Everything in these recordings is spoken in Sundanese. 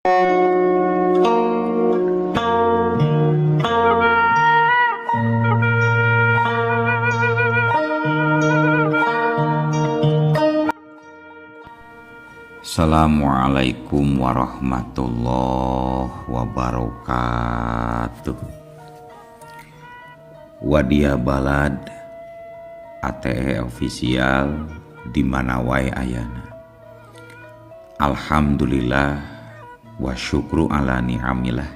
Assalamualaikum warahmatullahi wabarakatuh. Wadia Balad ATE official di mana wae ayana. Alhamdulillah wa syukru ala ni'amillah.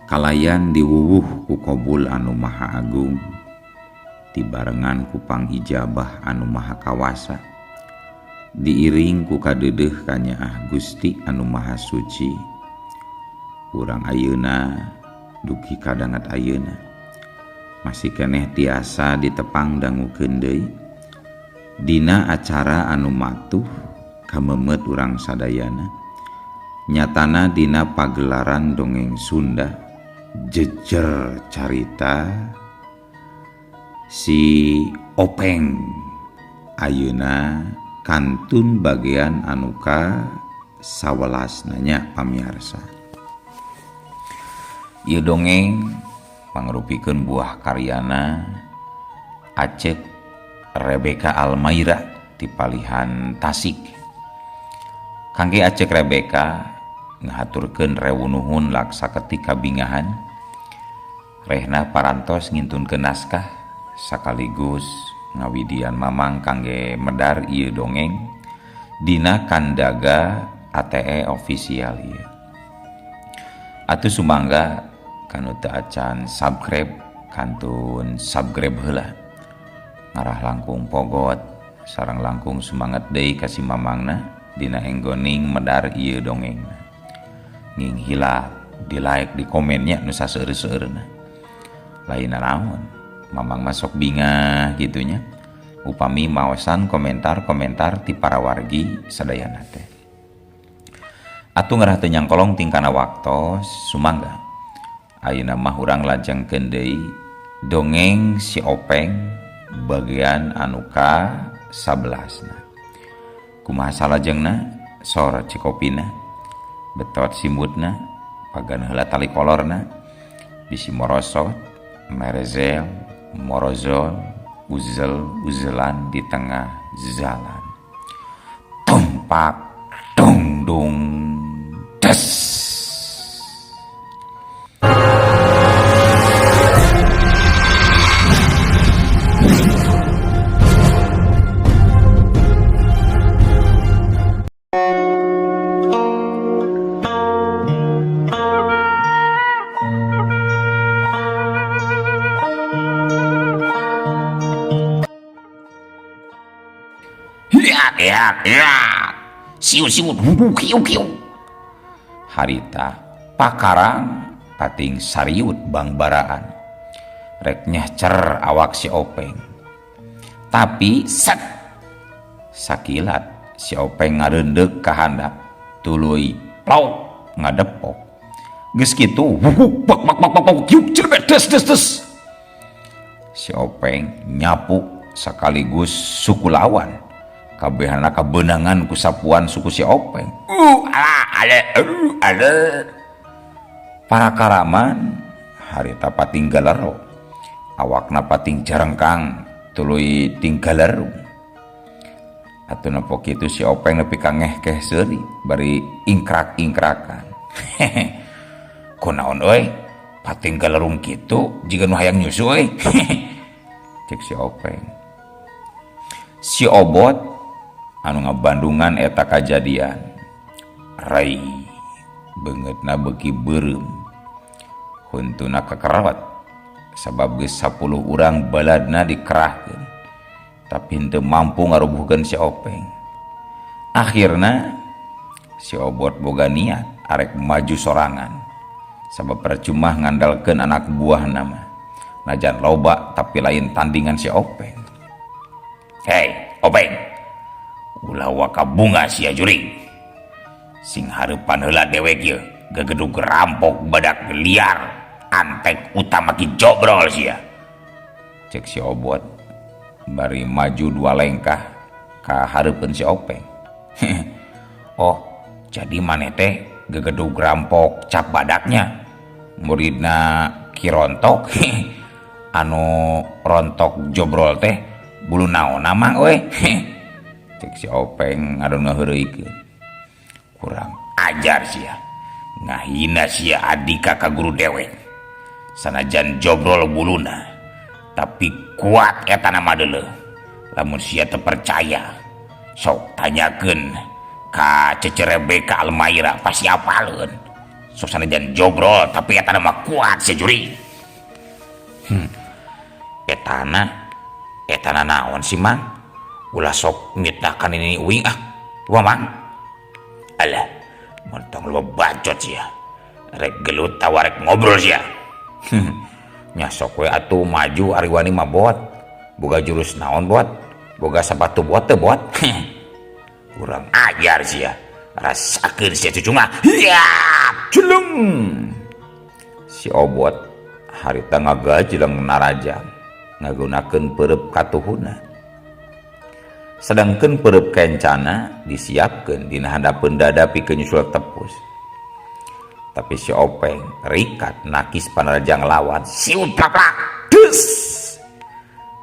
Kalayan diwuwuh ku qabul anu maha agung, dibarengan ku pangijabah anu maha kawasa, diiring ku kadeudeuh kanyaah Gusti anu maha suci. Urang ayeuna dugi kadangat ayeuna masih keneh tiasa ditepang dangukeun deui dina acara anu matuh kamemet urang sadayana, nyatana dina pagelaran dongeng Sunda jejer carita si Openg ayeuna kantun bagian anuka 11 nanya pamiarsa. Ieu dongeng pangrupikeun buah karyana Acek Rebecca Almaira ti palihan Tasik. Kangge Acek Rebecca ngahaturkeun rewunuhun laksa ketika bingahan rehna parantos ngintunkeun naskah sakaligus ngawidian mamang kangge medar ieu dongeng dina kandaga ATE official ieu. Atuh sumangga kanu teu acan subscribe kantun subscribe heula, ngarah langkung pogot sareng langkung semangat deui ka si mamangna dina enggoning medar ieu dongengna. Nging hilap di like di komennya nu saseueur-seueurna. Lain naon mamang masuk bingah gitunya upami maosan komentar-komentar ti para wargi sadayana teh. Atuh ngarah teu nyangkolong tingkana waktos sumangga ayeuna mah urang lajengkeun deui dongeng si Openg bagian anu ka 11 na. Kumaha salajengna sor cikopina betot simbutna pagan heula tali kolorna bisi morosot merezel morozol uzel uzelan di tengah jalan. Tumpak dung dung des. Ya, siu siu kiu kiu. Harita pakarang pating sariut bangbaraan rek nyehcer awak si Openg. Tapi set sakilat si Openg ngareundek ka handap tuluy plok ngadepok. Geus kitu bak bak bak bak kiu cerbe des des des. Si Openg nyapu sekaligus suku lawan. Kabehana kabeunangan ku sapuan suku si Openg. Ala ale ale. Para karaman harita pating galero. Awakna pating jarengkang tuluy tinggalerung. Atuh nepo kitu si Openg nepi ka ngehkeh seuri bari ingkrak-ingkrakan. Kunaon euy? Pating galerung kitu jiga nu hayang nyusu euy. Cek si Openg. Si Obot anu ngabandungan eta kajadian rai beungeutna beuki beureum huntuna kakerawat sabab geus 10 urang baladna dikerahkeun tapi henteu mampu ngarubuhkeun si Openg. Akhirna si Obot boga niat arek maju sorangan sabab percuma ngandalkeun anak buahna mah najan loba tapi lain tandingan si Openg. Hei Openg, ulah waka bunga sia juring. Sing hareupan heula dewek ieu gegedug rampok badak liar antek utama ki jobrol sia. Cek si Obot bari maju dua lengkah ka hareupeun si Openg. Oh, Jadi maneh teh gegedug rampok cap badaknya muridna Ki Rontok anu rontok jobrol teh bulu naon mang euy. Cek si Openg ngadon ngaheureuykeun. Kurang ajar sia, ngahina sia adika ka guru dewek. Sanajan jobrol buluna tapi kuat eta nama deuleuh. Lamun sia teu percaya sok tanyakeun ka Cece Rebecca Almaira, pasti apaleun. Sok sanajan jobrol tapi eta nama kuat sia juri. Etana naon sih, Mang? Ulah sok mitnahkan ini uing ah. Wah, Mang. Alah, montong lo bacot sia. Rek gelut tawa rek ngobrol sia. Nya sok we atuh maju ari wani mah, bot. Boga jurus naon, bot? Boga sepatu bot teu, bot? Kurang ajar sia. Rasakeun sia cucunga. Ya, celeng. Si Obot harita ngagajleng narajang ngagunakeun peureub katuhuna. Sedangkan peureub kencana disiapkeun dina handapeun dada pikeun nyusul tepus. Tapi si Openg rikat nakis panarajang lawan. Siut plak des.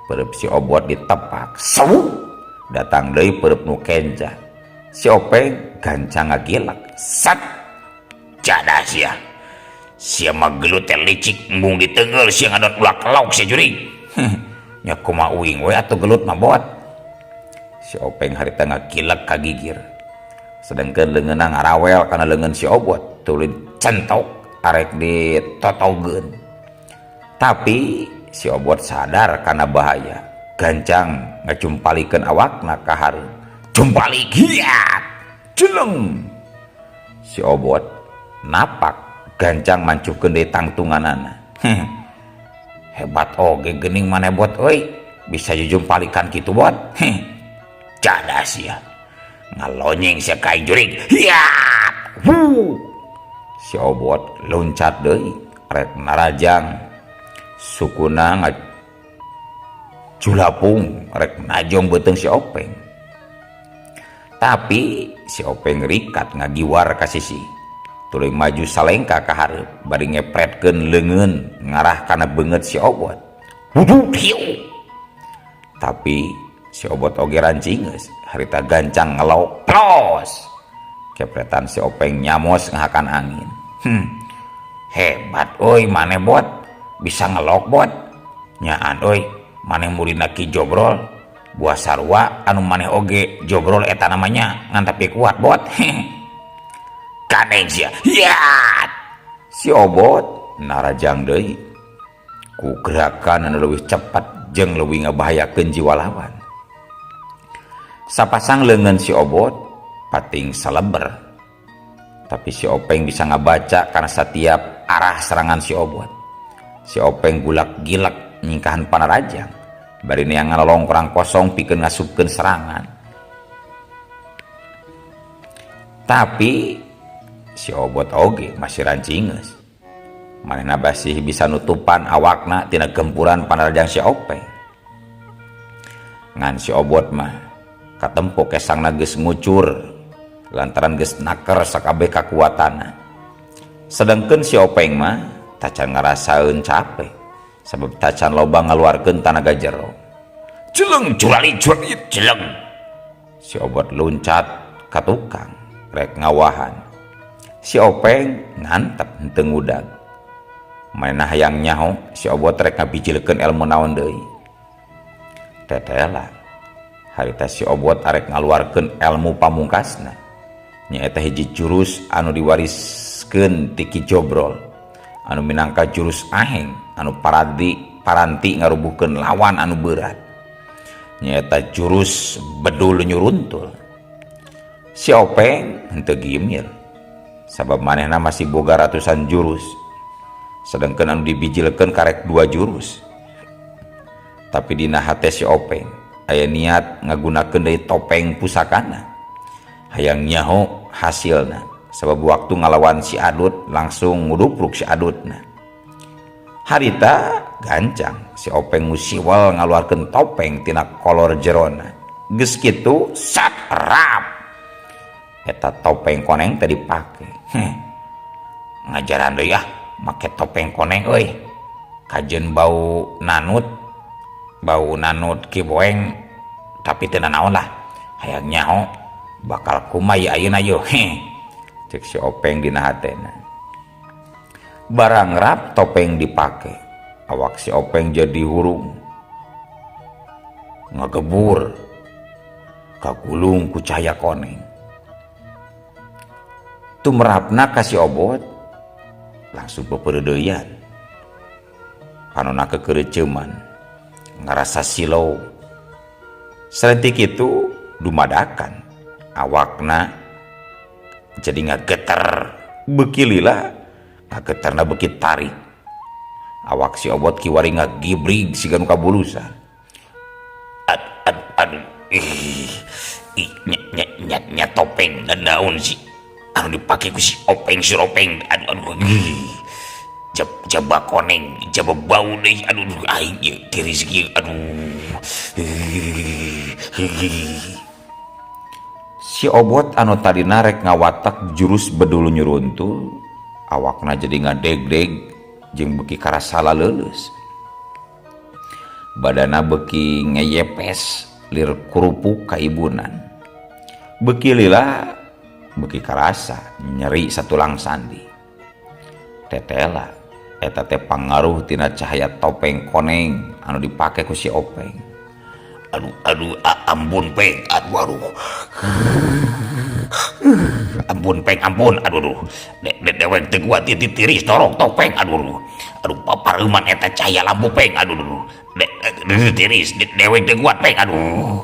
Peureub si Obot ditepak. Sau. Datang deui peureub nu kenca. Si Openg gancang ngagilak. Sat. Jadah sia. Sia mah gelut teh licik, embung diteunggeul sia ngadon ulah kelok sia jurig. Nya kumaha uing we atuh gelut mah, bot. Si Openg harita ngagilak ka gigir. Sedangkan leungeunna ngarawel kana leungeun si Obot, tuluy centok arek ditotogeun. Tapi si Obot sadar kana bahaya, gancang ngacumpalikeun awakna ka hareup. Cumpalik hiat. Jeleng. Si Obot napak gancang mancuhkeun deui tangtunganana. Hebat oge geuning maneh, bot euy, bisa jujumpalikan kitu, bot. Jadah sia. Ngalonyeng sia ka aing jurig. Hiat. Hu. Si Obot loncat deui rek narajang, sukuna ngajulapung rek najong beuteung si Openg. Tapi si Openg rikat ngagiwar ka sisi. Tuluy maju salengka ka hareup bari ngepretkeun leungeun ngarah kana beungeut si Obot. Wuduh hiu. Tapi si Obot oge rancingeus, harita gancang ngelok plos. Kepretan si Openg nyamos ngahakan angin. Hebat euy maneh, bot, bisa ngelok, bot. Nyaan euy, maneh muridna Ki Jobrol. Buah sarua anu maneh oge jobrol eta namanya ngan tapi kuat, bot. Kaneng sia. Hiat. Si Obot narajang deui ku gerakan anu leuwih cepat jeung leuwih ngabahayakeun jiwa lawan. Sapasang leungeun si Obot pating saleber. Tapi si Openg bisa ngabaca karena setiap arah serangan si Obot. Si Openg gulak gilak nyingkahan panarajang. Bari neangan lolongkrang kosong pikeun ngasupkeun serangan. Tapi si Obot oge masih rancingeus. Manehna basih bisa nutupan awakna tina gempuran panarajang si Openg. Ngan si Obot mah katempo kesangna geus ngucur lantaran geus naker sakabeh kakuatanna. Sedangkeun si Openg mah tacan ngarasaeun capek sabab tacan loba ngaluarkeun tanaga jero. Jeleng curali curali jeleng. Si Obot luncat ka tukang rek ngawahan. Si Openg ngantep henteu ngudag. Manehna hayang nyaho si Obot rek ngabijilkeun ilmu naon deui. Tetela harita si Obot arek ngaluarkeun ilmu pamungkasna. Nyaeta hiji jurus anu diwariskeun ti Ki Jobrol anu minangka jurus aheng anu paranti ngarubuhkeun lawan anu berat. Nyaeta jurus bedul nyuruntul. Si Openg henteu gimir sabab manehna masih boga ratusan jurus. Sedangkan anu dibijilkeun karek 2 jurus. Tapi dina hate si Openg aya niat ngagunakeun deui topeng pusakana. Hayang nyaho hasilna sabab waktu ngalawan si Adut langsung ngudupruk si Adutna. Harita gancang si Openg musiwal ngaluarkeun topeng tina kolor jerona. Geus kitu sat rap. Eta topeng koneng teh dipake. Heh. Ngajaran deui ah make topeng koneng euy. Kajeun bau nanut Ki Boeng tapi teu nanaon lah. Hayang nyaho bakal kumaha ieu ayeuna yeuh. Heh. Cek si Openg dina hatena. Barang rap topeng dipake, awak si Openg jadi hurung. Ngagebur kagulung ku cahaya koneng. Tumrapna ka si Obot langsung peperedeuyan. Panona kekereuceuman, ngarasa silau. Salentik itu dumadakan awakna jadi ngageter beuki lila, ngageterna beuki tarik. Awak si Obot kiwari ngagibrig siga nu kabulusan. Aduh, ih, ih, nya, nya, nya, nya topeng naon sih anu dipake ku si Openg, si Openg, aduh, aduh, ih, jaba koneng, jaba bau deui, aduh, aduh, aing ieu tiris kieu, aduh. Si Obot anu tadina rek ngawatak jurus bedul nyuruntul, awakna jadi ngadegdeg jeung beuki karasa laleuleus. Badana beuki ngeyepes lir kurupuk kaibunan. Beuki lila beuki karasa nyeri satulang sandi. Tetela eta teh pangaruh tina cahaya topeng koneng anu dipake ku si Openg. Aduh, aduh, ampun Peng, aduh, aduh. Ampun Peng, ampun, aduh, aduh. Dewek teu kuat ieu tiris torok topeng, aduh, aduh. Aduh, papareuman eta cahaya lampu Peng, aduh, aduh. Tiris, dewek teu kuat Peng, aduh.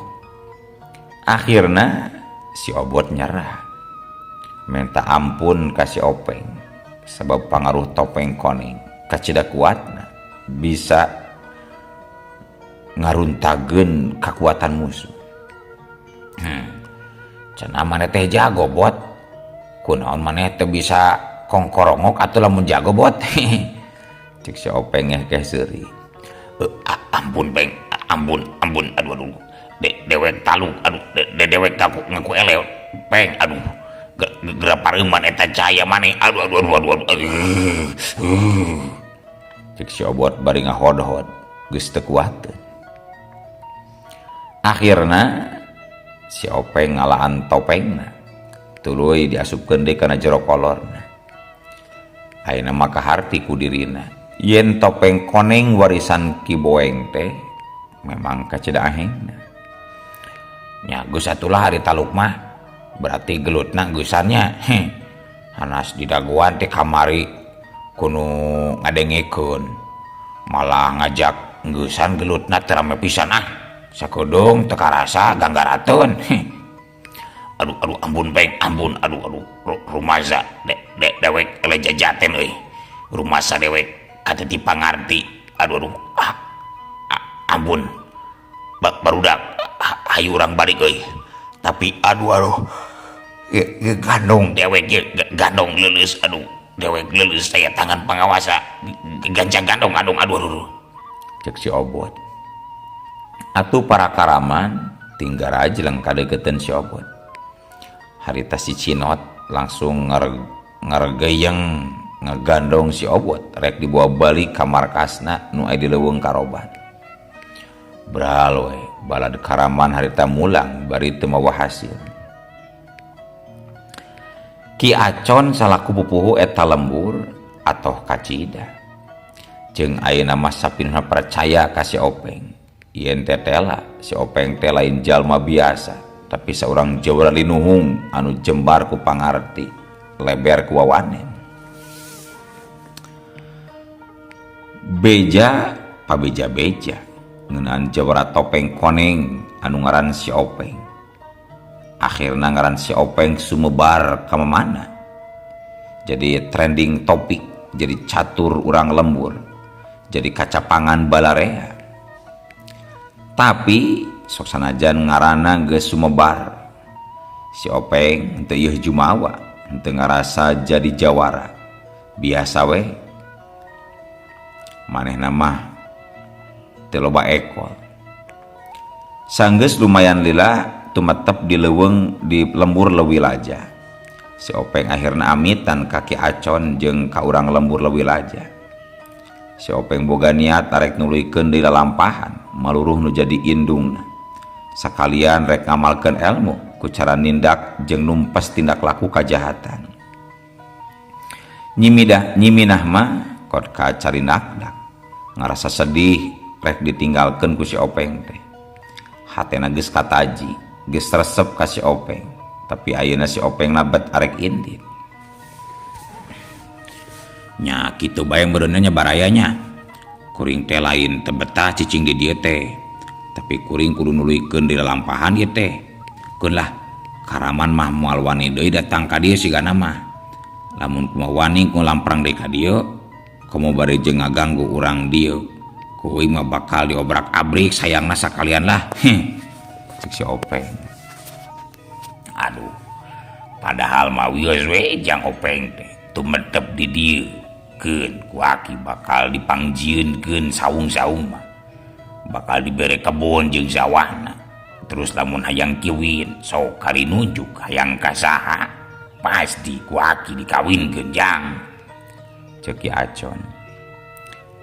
Akhirna si Obot nyerah. Minta ampun ka si Openg sebab pangaruh topeng koneng kacida kuatna bisa ngaruntageun kakuatan musuh. Cenah maneh teh jago bot. Kunaon maneh teh bisa kongkorongok atuh lamun jago bot. Cek si Openg ngehkeh seuri. Ampun Peng, ampun, ampun, aduh, aduh. Dewek taluk, aduh, dewek ngaku, ngaku eleh Peng, aduh. Geura pareuman eta cahaya maneh, aduh, aduh, aduh, aduh, aduh, aduh. Cek si Obot bari ngahodhod, geus teu kuateun. Akhirna si Openg ngalaan topengna, tuluy diasupkeun deui kana jero kolorna. Ayeuna mah kaharti ku dirina, yen topeng koneng warisan Ki Boeng teh memang kacida ahengna. Nya geus atulah ari taluk mah, berarti gelutna geusannya. Heh, hanas didagoan teh kamari kudu ngadengekeun, malah ngajak geusan gelutna teh rame pisan ah. Sakedeung teu karasa ganggarateun. Heh. Aduh, aduh, ampun Peng, ampun, aduh, aduh, rumaza, dewek eleh jajaten euy. Rumasa dewek kateti pangarti. Aduh, aduh, ah, ah, ampun. Barudak, ah, hayu urang balik euy. Tapi aduh, aduh, ye, gandong dewek ye, gandong leuleus, aduh, dewek leuleus saya tangan pangawasa gancang gandong, aduh, aduh, aduh, aduh. Cek si Obot. Atuh para karaman tinggal aja lang kadeukeuteun si Obot. Harita si Cinot langsung ngergeyeng ngegandong si Obot rek dibawa balik ka markasna nu aya di leuweung karoban. Bral we balad karaman harita mulang bari teu mawa hasil. Ki Acon salaku pupuhu eta lembur atoh kacida. Jeung ayeuna mah sapinuna percaya ka si Openg. Yen tetela si Openg teh lain jalma biasa, tapi saurang jawara linuhung anu jembar ku pangarti, leber ku wawanen. Beja pabeja-beja ngeunaan jawara topeng koneng anu ngaran si Openg. Akhirna ngaran si Openg sumebar ka mamana. Jadi trending topik, jadi catur urang lembur, jadi kacapangan balarea. Tapi sok sanajan ngaranna geus sumebar, si Openg teu ieu jumawa, teu ngarasa jadi jawara. Biasa we manehna mah teu loba ekol. Sanggeus lumayan lila tumetep di leuweung di lembur Leuwi Laja. Si Openg akhirna amitan ka Ki Acon jeung ka urang lembur leuwih laja. Si Openg boga niat arek nuluykeun deui lalampahan maluruh nu jadi indungna. Sakalian rek ngamalkeun elmu ku cara nindak jeung numpes tindak laku kajahatan. Nyi Minah mah kot ka carinakdak ngarasa sedih rek ditinggalkeun ku si Openg teh. Hatena geus kataji, geus resep ka si Openg. Tapi ayeuna si Openg nabet arek indit. Nya kitu bae meureunna nya barayanya. Kuring teh lain teu betah cicing di dieu teh. Tapi kuring kudu nuluykeun di lalampahan ieu teh. Keun lah karaman mah moal wani deui datang ka dieu sigana mah. Lamun kumaha wani ngulamprang deui ka dieu, komo bari jeung ngaganggu urang dieu. Ku uing mah bakal diobrak-abrik sayangna sakalian lah. Heh. Cek si Openg. Aduh. Padahal mah wios we jang Openg teh tumetep di dieu. Keun ku aki bakal dipangjieunkeun saung-saung mah. Bakal dibere kebon jeung sawahna. Terus lamun hayang kiwin sok kari nunjuk hayang ka saha pasti ku aki dikawinkeun jang. Cek Ki Acon.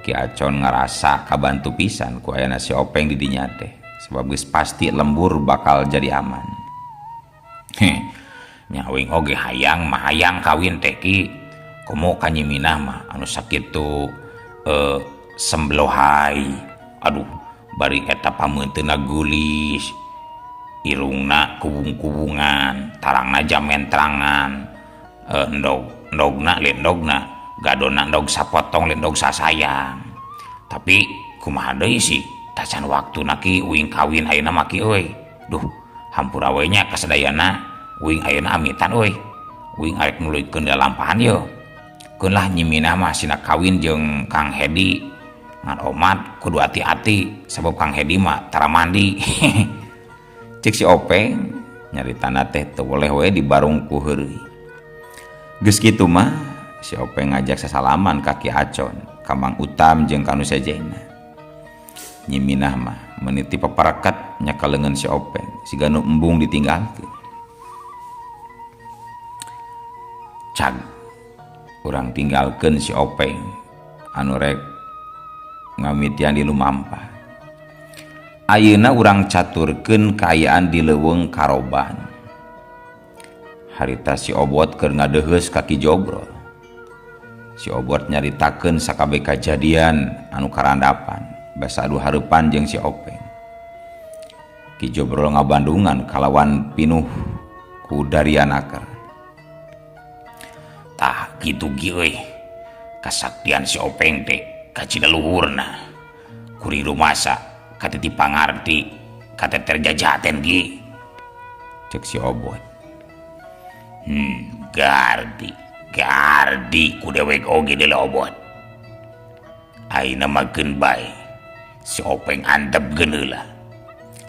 Ki Acon ngarasa kabantu pisan ku ayana si Openg di dinya teh sebab geus pasti lembur bakal jadi aman. Heh, nya uing oge hayang mah hayang kawin teh ki. Komo ka Nyi Minah mah anu sakitu sembelohai. Aduh, bari eta pameunteuna geulis. Irungna kubung-kubungan, tarangna jamentrangan, endog endogna lendogna, gadona endog sapotong lendog sasayang. Tapi kumaha deui sih, tacan waktuna ki uing kawin ayeuna mah ki euy. Duh, hampura we nya kasadayana uing ayeuna amitan euy. Uing arek nuluykeun lalampahan yeuh. Keun lah Nyi Minah mah sina kawin jeung Kang Hedi. Ngan omat kudu hati-hati sabab Kang Hedi mah tara mandi. Cek si Openg nyaritana teh teu boleh we dibarung ku heureuy. Geus kitu mah si Openg ngajak sasalaman ka Ki Acon, ka Mang Utam jeung ka nu sejenna. Nyi Minah mah meniti paparekat nya ka leungeun si Openg siga nu embung ditinggalkeun. Cag urang tinggalkeun si Openg anu rek ngamitian di lumampah. Ayeuna urang caturkeun kaayaan di leuweung Karoban. Harita si Obot keur ngadeuheus ka Ki Jobrol. Si Obot nyaritakeun sakabeh kajadian anu karandapan basa adu hareupan jeung si Openg. Ki Jobrol ngabandungan kalawan pinuh ku darianaker. Tah kitu ge euy. Kasaktian si Openg teh kacida luhurna. Kuring rumasa katiti pangarti kateter jajaten ge. Cek si Obot. Gardi, gardi ku dewek oge deui Obot. Ayeuna mah keun bae. Si Openg antepkeun heula.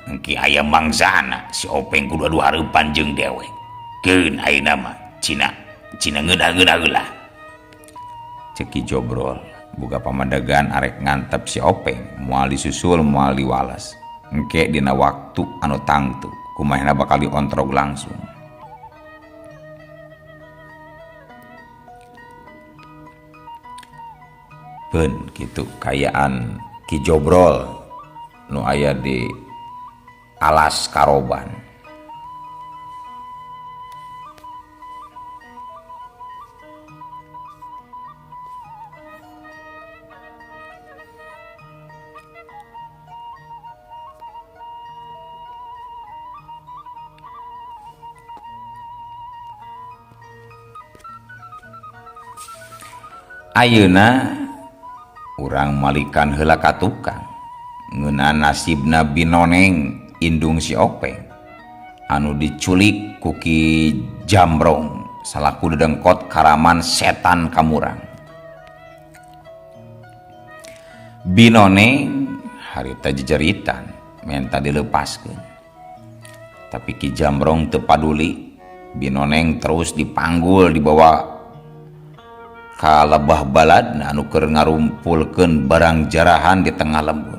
Engke aya mangsana si Openg kudu adu hareupan jeung dewek. Keun ayeuna mah cina cina ngeunah-ngeunah heula. Cek Ki Jobrol boga pamadegan arek ngantep si Openg moal disusul moal diwales. Engke dina waktu anu tangtu kumaha bakal diontrog langsung. Beun kitu kayaan Ki Jobrol nu aya di alas Karoban. Ayeuna urang malikan heula ka tukang ngeunaan nasibna Binoneng indung si Openg anu diculik ku Ki Jambrong salaku dedengkot karaman setan kamurang. Binoneng harita jejeritan menta dilepaskeun. Tapi Ki Jambrong teu paduli. Binoneng terus dipanggul dibawa ka lebah baladna anu keur ngarumpulkeun barang jarahan di tengah lembur.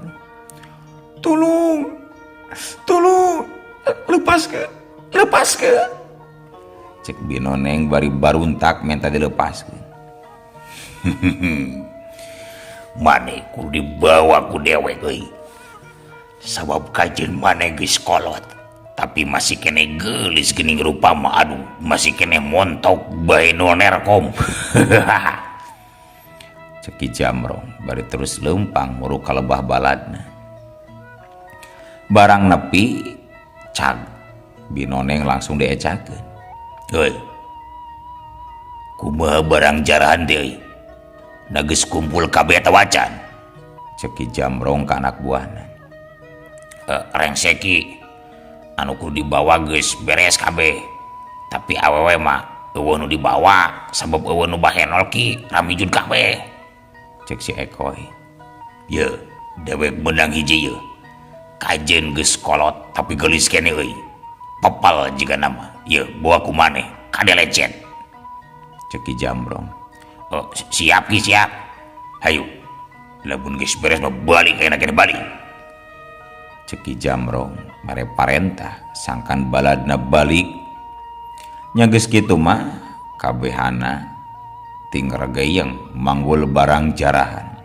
Tulung, tulung, lepaskeun, lepaskeun. Cek Binoneng bari baruntak menta dilepaskeun. Maneh kudu dibawa ku dewek euy. Sabab kajeun maneh geus kolot, tapi masih keneh geulis geuning rupa mah, aduh masih keneh montok bae nu nerkom. Cek Ki Jamrong bari terus leumpang muru ka lebah baladna. Barang nepi cag Binoneng langsung diecakeun. Heuy. Kumaha barang jarahan teh euy? Da geus kumpul kabeh atawa acan? Cek Ki Jamrong ka anak buahna. Rengse Ki, anu kudu dibawa geus beres kabeh. Tapi awewe mah eueuh nu dibawa sabab eueuh nu bahenol Ki, ramijud kabeh. Cek si Ekoy. Ye, dewek meunang hiji ye. Kajeun geus kolot tapi geulis keneh euy. Pepal jigana mah. Ye, bawa ku maneh kade lecet. Cek Ki Jamrong. Oh, siap Ki, siap. Hayu. Lamun geus beres mah balik ayeuna keneh balik. Cek Ki Jamrong mere parentah sangkan baladna balik. Nya geus kitu mah kabehana ting regeyeng manggul barang jarahan.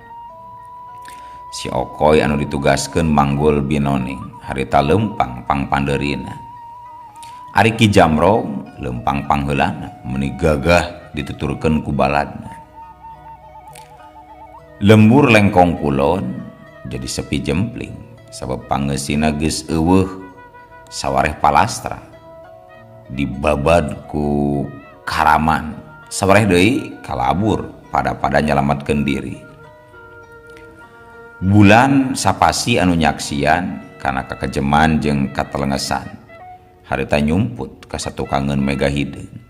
Si Okoy anu ditugaskeun manggul Binoneng harita leumpang pangpandeurina. Ari Ki Jamrong leumpang pangheulana meuni gagah dituturkeun ku baladna. Lembur Lengkong Kulon jadi sepi jempling sabab pangeusina geus eueuh sawareh palastra dibabad ku karaman sawareh deui kalabur pada-pada nyalametkeun diri. Bulan sapasi anu nyaksian kana kakejeman jeung katelengesan harita nyumput ka satukangeun mega hideung.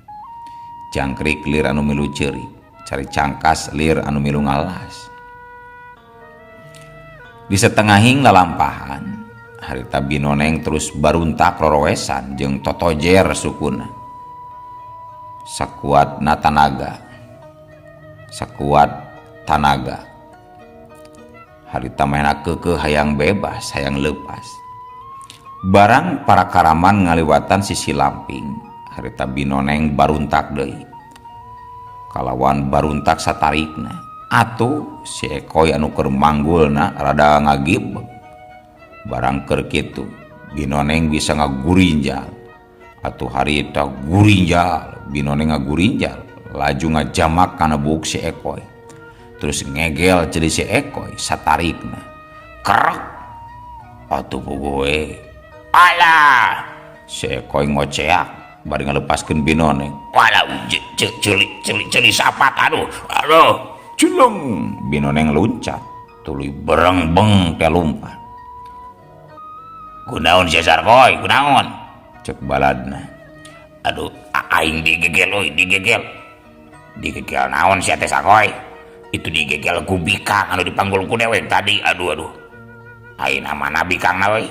Jangkrik lir anu milu ceurik, cari cangkas lir anu milu ngalas. Di setengahing lalampahan harita Binoneng terus baruntak rorowesan jeung totojer sukuna. Sakuat na tanaga, sakuat tanaga. Harita mehna keukeuh hayang bebas, hayang leupas. Barang para karaman ngaliwatan sisi lamping, harita Binoneng baruntak deui. Kalawan baruntak satarikna. Atuh si Ekoy anu keur manggulna rada ngagibeg. Barang keur kitu Binoneng bisa ngagurinjal. Atuh harita gurinjal, Binoneng ngagurinjal, laju ngajamak kana buuk si Ekoy. Terus ngegel jadi si Ekoy satarikna. Krek. Atuh puguh. Alah, si Ekoy ngoceak bari ngalepaskeun Binoneng. Walah, ceuli ceuli ceuli sapat, aduh, aduh. Culung, Binoneng luncat, tuluy berengbeng teh lumpat. Kunaon sia Sarkoy, kunaon? Cek baladna. Aduh, aing digegel euy, digegel. Digegel naon sia teh Sarkoy? Itu digegel ku bikang anu dipanggul ku dewek tadi, aduh aduh. Ayeuna mana bikangna euy?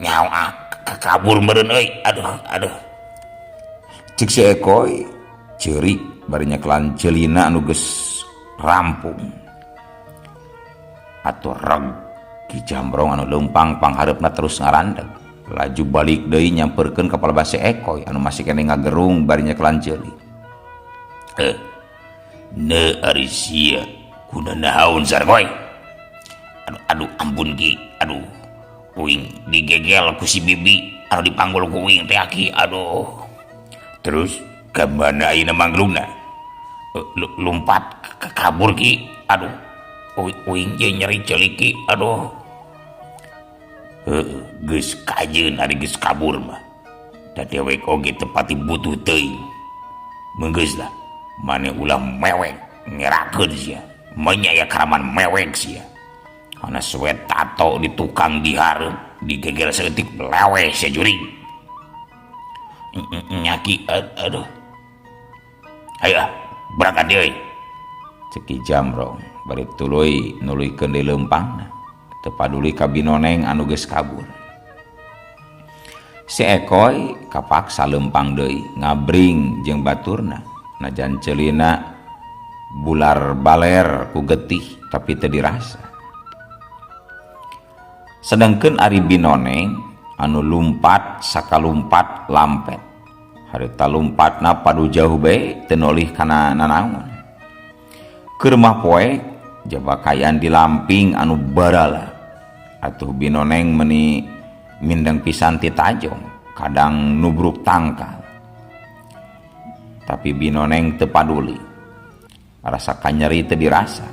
Nyaho ah, kabur meureun euy, aduh aduh. Cek si Ekoy ceurik bari nyekelan ceulina anu geus rampung. Atuh reg Ki Jamrong anu leumpang panghareupna terus ngarandeg. Laju balik deui nyamperkeun ka palebah si Ekoy anu masih keneh ngagerung bari nyekelan ceuli. Ne ari sia kuna naon Sarkoy? Aduh, aduh ampun Ki, aduh. Uing digegel ku si bibi anu dipanggul ku uing teh Ki, aduh. Terus ka mana ayeuna mangglungna? Lumpat kabur Ki, aduh. Uing je nyeri ceuli Ki, aduh. Heuh, geus kajeun ari geus kabur mah. Da dewek oge teu pati butuh teuing. Meunggeus lah, maneh ulah mewek ngerakeun sia. Menya aya karaman mewek sia. Ana suwe tato di tukang dihareup, digegel saeutik leweh sia jurig. Nyaki, aduh. Ayo ah, berangkat deui euy. Cek Ki Jamrong bari tuluy nuluykeun deui leumpangna. Teu paduli ka Binoneng anu geus kabur. Si Ekoy kapaksa leumpang deui ngabring jeung baturna. Najan ceulina bular baler ku getih tapi teu dirasa. Sedangkeun ari Binoneng anu lumpat sakalumpat lampet. Harita lumpatna padu jauh bae teu nolih kana nanaon. Keur mah poek jaba kaayaan di lamping anu barala. Atuh Binoneng meuni mindeng pisan ti tajong, kadang nubruk tangkal. Tapi Binoneng teu paduli. Rasa kanyeri teu dirasa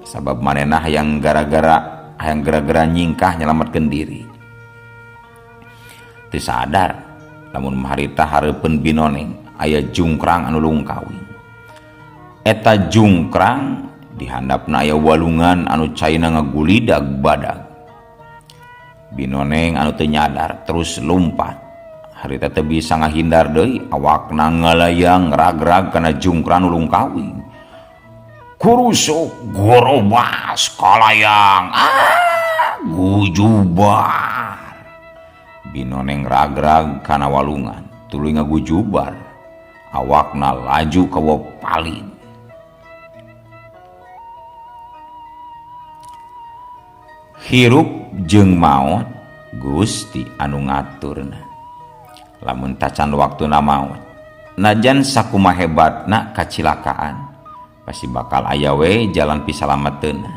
sabab manehna hayang gara-gara hayang gara-gara nyingkah nyelametkeun diri. Teu sadar lamun harita hareupeun Binoneng aya jungkrang anu lungkawing. Eta jungkrang dihandapna aya walungan anu caina ngagulidag badag. Binoneng anu teu nyadar terus lumpat. Harita teu bisa ngahindar deui, awakna ngalayang ragrag kana jungkrang nu lungkawing. Kurusuk gorobas kalayang, ah gujubar. Binoneng ragrag kana walungan, tuluy ngagujubar. Awakna laju kawa palid. Hirup jeung maot Gusti anu ngaturna. Lamun tacan waktuna maot, najan sakumaha hebatna kacilakaan, pasti bakal aya we jalan pisalameteuna.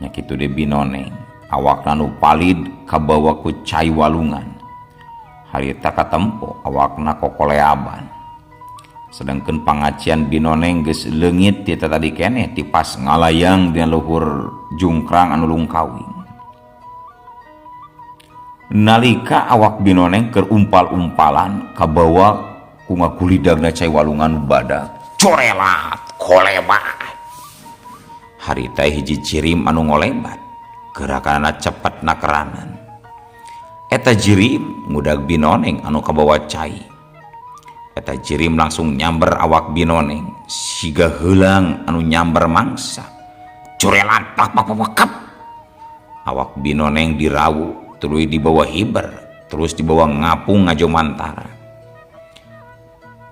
Nya kitu deui Binoneng, awakna nu palid kabawa ku cai walungan. Harita katempo awakna kokoleaban. Sedangkeun pangacian Binoneng geus leungit ti tadi keneh ti pas ngalayang dina luhur jungkrang anu lungkawing. Nalika awak Binoneng keur umpal-umpalan kabawa ku ngagulidagna cai walungan badag. Corelat kolebat. Harita hiji jirim anu ngolebat, gerakanana cepet nakeranan. Eta jirim ngudag Binoneng anu kabawa cai. Eta jirim langsung nyamber awak Binoneng siga heulang anu nyamber mangsa. Corelat pak pak pak kap. Awak Binoneng dirawu tuluy dibawa hiber, terus dibawa ngapung ngajomantara.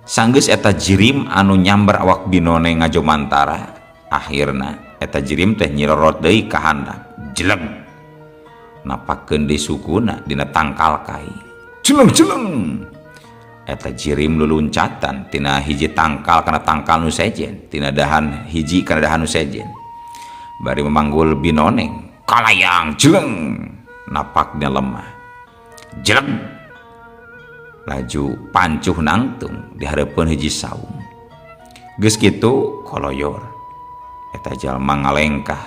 Sanggeus eta jirim anu nyamber awak Binoneng ngajomantara, akhirna eta jirim teh nyirorot deui ka handap. Jeleng. Napakeun deui sukuna dina tangkal kai. Jeleng-jeleng. Eta jirim luluncatan tina hiji tangkal kana tangkal nu sejen, tina dahan hiji kana dahan nu sejen. Bari memanggul Binoneng, kalayang jeleng. Napaknya lemah. Jeleng. Laju pancuh nangtung di hareupeun hiji saung. Geus kitu koloyor. Eta jalma ngalengkah,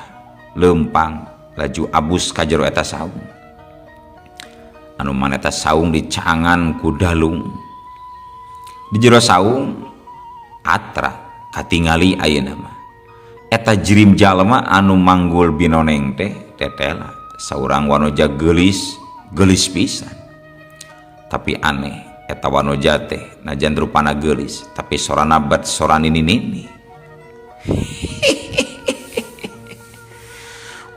leumpang, laju abus ka jero eta saung. Anu mana eta saung dicaangan ku dalung. Di jero saung atra katingali ayeuna mah. Eta jirim jalma anu manggul Binoneng teh tetela saurang wanoja geulis, geulis pisan. Tapi aneh eta wanoja teh najan rupana geulis tapi sorana bat sora nini-nini.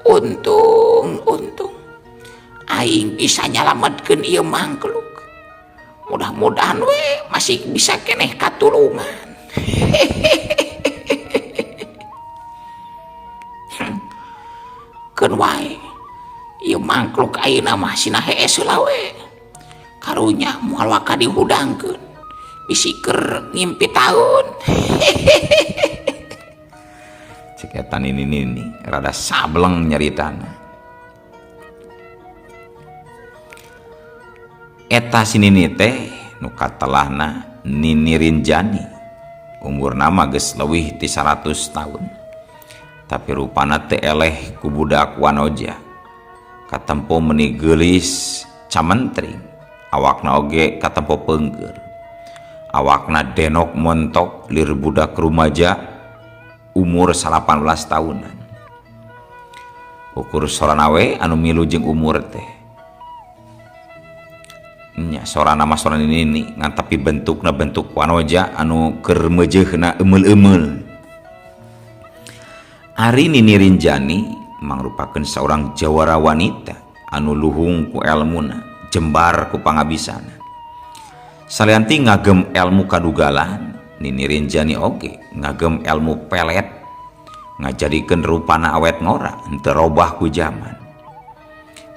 Untung, untung aing bisa nyalametkeun ieu mangkluk. Mudah-mudahan we masih bisa keneh katulungan. Keun wae ieu mangkluk ayeuna mah sina hees heula we. Karunya moal waka dihudangkeun, bisi keur ngimpi taun. Cek eta nini-nini rada sableng nyaritana. Eta si nini teh nu katelahna Nini Rinjani, umurna mah geus leuwih ti 100 tahun. Tapi rupana teu eleh ku budak wanoja. Katempo meuni geulis camentring, awakna oge katempo peungeur. Awakna denok montok lir budak rumaja umur 18 tahunan. Ukur sorana we anu milu jeung umur teh. Nya sorana mah sorana nini ngan tapi bentukna bentuk wanoja anu keur meujeuhna emeul-emeul. Ari Nini Rinjani mangrupakeun saurang jawara wanita anu luhung ku elmuna, jembar ku pangabisana. Salian ti ngagem elmu kadugalan, Nini Rinjani oge ngagem elmu pelet, ngajadikeun rupana awet ngora henteu robah ku jaman.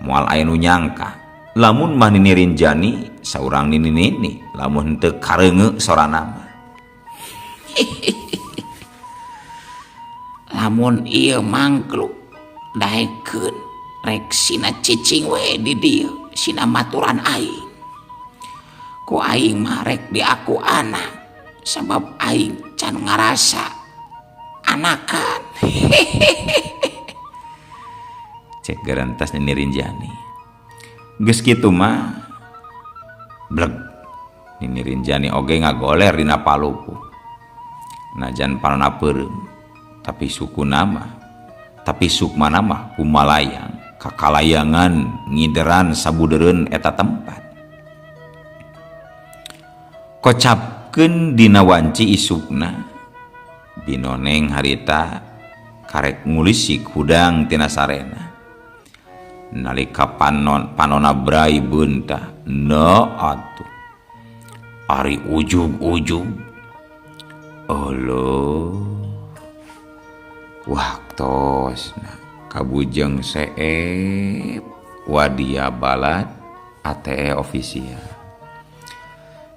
Moal aya nu nyangka Lamun mah Nini Rinjani saurang nini nini lamun henteu kareunge sorana mah. Lamun ieu mangkluk daekeun rek sina cicing we di dieu sina maturan aing. Ku aing mah rek diaku anak sabab aing can ngarasa anakan. Cek gerentas Nini Rinjani. Geus kitu mah bleg Nini Rinjani oge ngagoler dina palupuh. Najan panona peureum tapi suku nama tapi sukma nama kumalayang kakalayangan ngideran sabudereun eta tempat. Kocapkeun dina wanci isukna Binoneng harita karek ngulisik hudang tina sarena. Nalika panona brai beunta na atuh ari ujug-ujug aloh waktosna kabujeng seep wadia balad ATE official.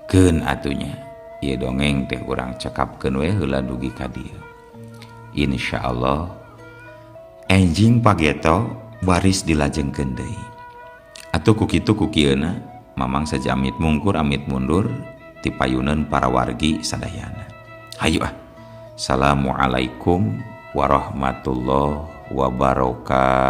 Keun atunya ieu dongeng teh urang cekapkeun we heula dugi ka dieu. Insyaallah enjing pageto baris dilajengkeun deui. Atuh ku kitu ku kieuna Mamang sajamit mungkur amit mundur ti payuneun para wargi sadayana. Hayu ah. Assalamualaikum warahmatullahi wabarakatuh.